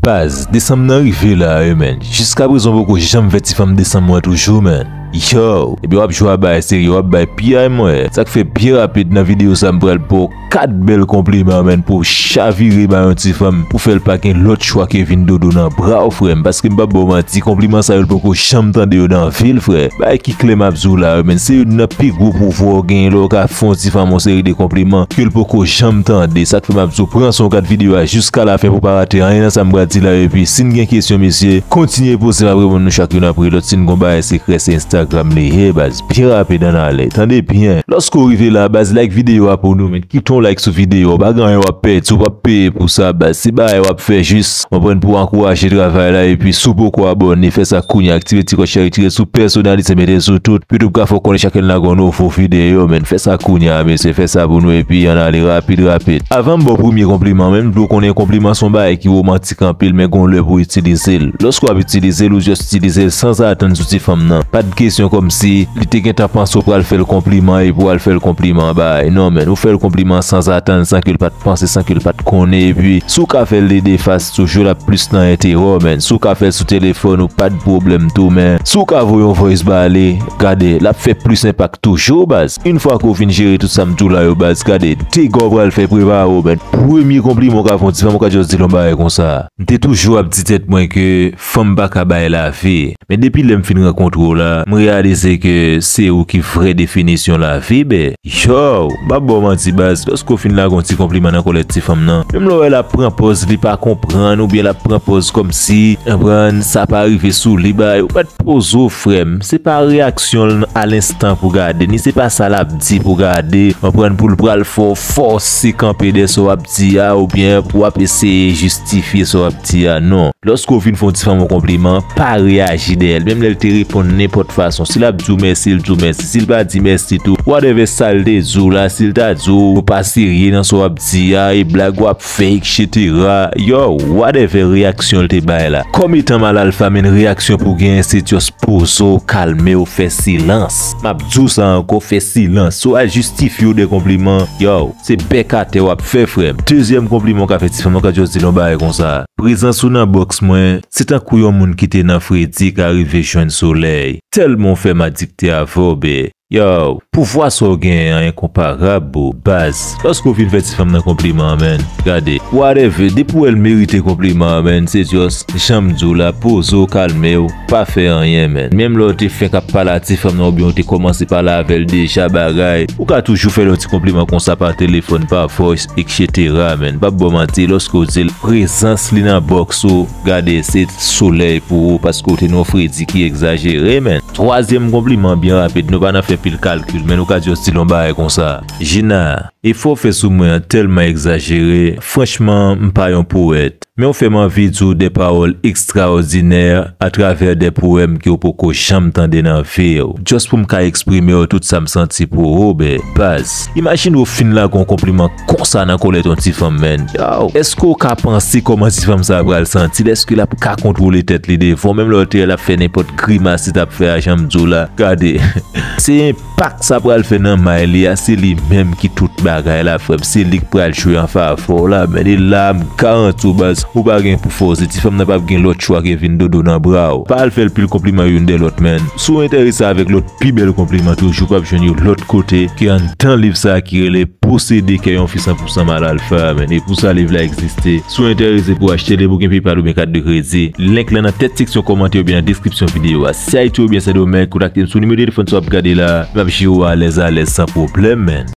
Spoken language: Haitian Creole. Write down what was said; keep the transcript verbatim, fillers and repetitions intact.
Baz, desanm nan rive la wi, menn. Jiskaprezan, poko janm fè ti fanm desanm mwen toujou, menn. Yo, ebyen w ap jwe a bay serye, w ap bay piyay mwen. Sa k fè byen rapid nan videyo sa, m pral ba w kat bèl konpliman, menn, pou w chavire ba yon ti fanm, pou fè l pa gen lòt chwa ke vin dodo nan bra w, frè m. Paske m p ap ba w manti, konpliman sa yo, l poko janm tande yo nan vi l, frè. Bagay ki klè m ap di w la yo, menn, se youn nan pi gwo pouvwa w genyen lè w ka fè yon ti fanm yon seri de konpliman ke l poko janm tande. Sa k fè m ap di w, pran son, gad videyo a jiska lafen pou w pa rate anyen nan sa m pral di la yo. Epi, si n gen kesyon, mesye, kontinye poze, m ap reponn nou chak youn apre lòt. Si n gon bagay sekrè, se Instagram li ye, baz. Byen rapid, ann ale. Tande byen. Lòske w rive la, baz, like videyo a pou nou, menn. Kite yon like sou videyo a. Pa gen anyen w ap pèdi, w p ap peye pou sa, baz. Se bagay w ap fè jis, w konprann, pou w ankouraje travay la. Epi, si w poko abòne, fè sa kounye a. Aktive ti klòch la, retire sou pèsonalize, mete sou tout. Pou YouTube ka fè w konnen chak lè n lage yon nouvo videyo, menn. Fè sa kounye a, mesye. Fè sa pou nou, epi ann ale rapid, rapid. Avan m ba w premye konpliman, menn, m vle w konnen konpliman se yon bagay ki womantik anpil, men gon lè pou w itilize l. Lòske w ap itilize l, ou just itilize l sanzatann sou ti fanm nan. Pa t kesyon kòmsi li te gentan panse w pral fè l konpliman epi w al fè l konpliman, bay. Non, menn, ou fè l konpliman sanzatann, san ke l pa t panse, san ke l pa t konnen. Epi, si w ka fè l de de fas, toujou l ap plis nan enterè w, menn. Si w ka fè l sou telefòn ou, pa t pwoblèm tou, men si w ka voye yon voice ba li, gade, l ap fè plis enpak toujou, baz. Yon fwa ke w fin jere tout sa m di w la yo, baz, gade, dega w pral fè, prepare w, menn. Premye konpliman w ka fè yon ti fanm, ou ka just di l yon bagay konsa. M te toujou ap di tèt mwen ke fanm pa ka bay lavi. Men depi lè m fin rankontre w la, m reyalize ke se ou ki vrè definisyon lavi, bè. Yo, m p ap ba w manti, baz, lòske w fin lage yon ti konpliman nan kòlèt ti fanm nan, menm lè w wè l ap pran pòz li pa konprann, oubyen l ap pran pòz kòmsi, konprann, sa pa rive sou li, bay, ou mèt poze w, frè m. Se pa reyaksyon l alenstan pou gade, ni se pa sa l ap di pou gade, konprann, pou l pral fè w fòse kanpe dèyè sa w ap di a, oubyen pou w ap eseye jistifye sa w ap di a, non. Lòske w fin fè yon ti fanm yon konpliman, pa reyaji dèyè l. Menm lè l te reponn nenpòt fason. Si l ap di w mèsi, l di w mèsi. Si l pa di mèsi tou, whatever sa l te di w la, si l ta di w ou pa serye nan sa w ap di a, e blag w ap fè, etsetera. Yo, whatever reyaksyon l te bay la. Kòm etan mal alfa, menn, reyaksyon pou genyen se just poze w, kalme w, fè silans. M ap di w sa ankò, fè silans. Si w al jistifye w de konpliman, yo, se bèk atè w ap fè, frè m. Dezyèm konpliman w ka fè ti fanm nan, w ka just di l yon bagay konsa. Prezans ou nan bòks mwen, se tankou yon moun ki te nan fredi ka rive jwenn solèy. Tèlman w fè m adikte avè w, bè. Yo, pouvwa sa w genyen an enkonparab, bro, baz. Lòske w fin fè ti fanm nan konpliman an, menn, gade, whatever, depi w wè l merite konpliman an, menn, se just, jan m di w la, poze w, kalme w, pa fè anyen, menn. Menm lè w te fenk ap pale a ti fanm nan oubyen w te kòmanse pale avè l deja, bagay, ou ka toujou fè l yon ti konpliman konsa pa telefòn, pa voice, etsetera, menn. M p ap ba w manti, lòske w di l prezans li nan bòks ou, gade, se solèy pou ou, paske w te nan yon fredi ki egzajere, menn. Twazyèm konpliman, byen rapid, nou pa nan fè pil kalkil, menn, ou ka just di l yon bagay konsa. Jina, efò w fè sou mwen an tèlman egzajere, franchman, m pa yon powèt. Men w fè m anvi di w de pawòl ekstraòdinè atravè de powèm ke w poko janm tande nan vi w. Just pou m ka eksprime w tout sa m santi pou ou, bè, baz. Imajine w fin lage yon konpliman konsa nan kòlèt yon ti fanm, menn. Yo, èske w ka panse kòman ti fanm sa a pral santi l? Èske l ap ka kontwole tèt li devan w? Menm lè w te wè l ap fè nenpòt grimas li t ap fè a, jan m di w la, gade. Se enpak sa pral fè nan may li a, se li menm ki tout bagay la, frè m. Se li k pral jwe an favè w la, menn. E la, m garanti w, baz, ou pa gen pou fòse. Ti fanm nan p ap gen lòt chwa ke vin dodo nan bra w. Pa al fè l pil konpliman youn dèyè lòt, menn. Si w enterese avèk lòt pi bèl konpliman toujou, w p ap jwenn yo lòt kote ke anndan liv sa a ki rele Posede kè yon fi san pou san mal alfa, menn. E pou sa liv la egziste. Si w enterese pou w achte li, pou w gen PayPal oubyen kat de kredi, link lan nan tèt seksyon kòmantè oubyen nan deskripsyon videyo a. Si Ayiti oubyen Sendomeng, kontakte m sou nimewo telefòn sa w ap gade la, m ap jere w alèz alèz san pwoblèm, menn.